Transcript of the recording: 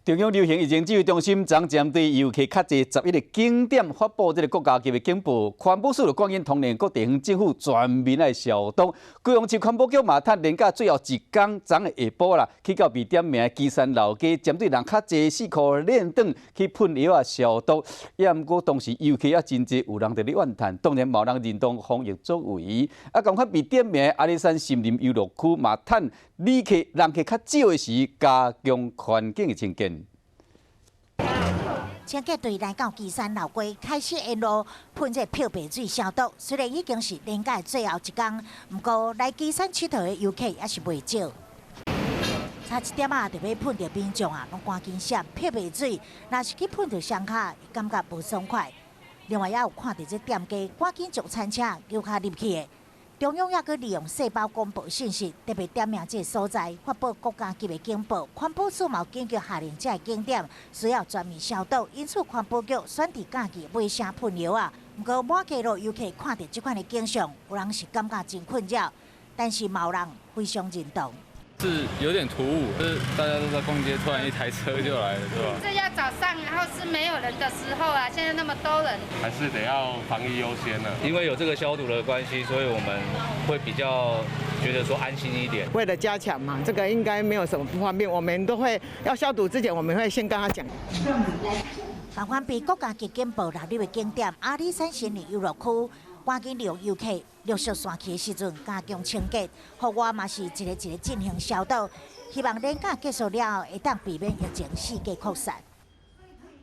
中央流行疫情指揮中心昨針對遊客較濟11個景點發布這個國家級的警報，環保署就趕緊通令各地方政府全面來消毒。高雄市環保局嘛，趁連假最後一工，昨下晡啦，去到被點名的旗山老街，針對人較濟四箍練轉去噴藥仔消毒。也毋過當時遊客也真濟，有人佇咧怨嘆，當然嘛有人認同防疫作為。啊，仝款被點名的阿里山森林遊樂區嘛，趁旅客人客較少的時，加強環境的清潔。清潔隊來到旗山老街，開始沿路噴這漂白水消毒。雖然已經是連假最後一工，毋過來旗山𨑨迌的遊客猶是袂少。差一點仔就欲噴著民眾啊，攏趕緊閃漂白水，若是去噴著傷口，會感覺無爽快。另外，也有看著這店家趕緊將餐車扭跤入去的。中央猶閣利用細胞公布信息，特別點名這个所在，發布國家級的警報。環保署嘛緊急下令這个景點需要全面消毒，因此環保局選佇假期尾聲噴藥仔。毋過滿街路遊客看著這款的景象，有人是感覺真困擾，但是嘛有人非常認同。是有點突兀，就是大家都在逛街，突然一台車就來了，對吧？這要早上，然後是沒有人的時候啊，現在那麼多人，還是得要防疫優先呢。因為有這個消毒的關係，所以我們會比較覺得說安心一點。為了加強嘛，這個應該沒有什麼不方便，我們都會要消毒之前，我們會先跟他講。仝款被國家級警報納入的景點阿里山森林遊樂區，趕緊利用遊客陸續散去的時陣加強清潔，戶外嘛是一个一个進行消毒，希望連假結束了後會當避免疫情四界擴散。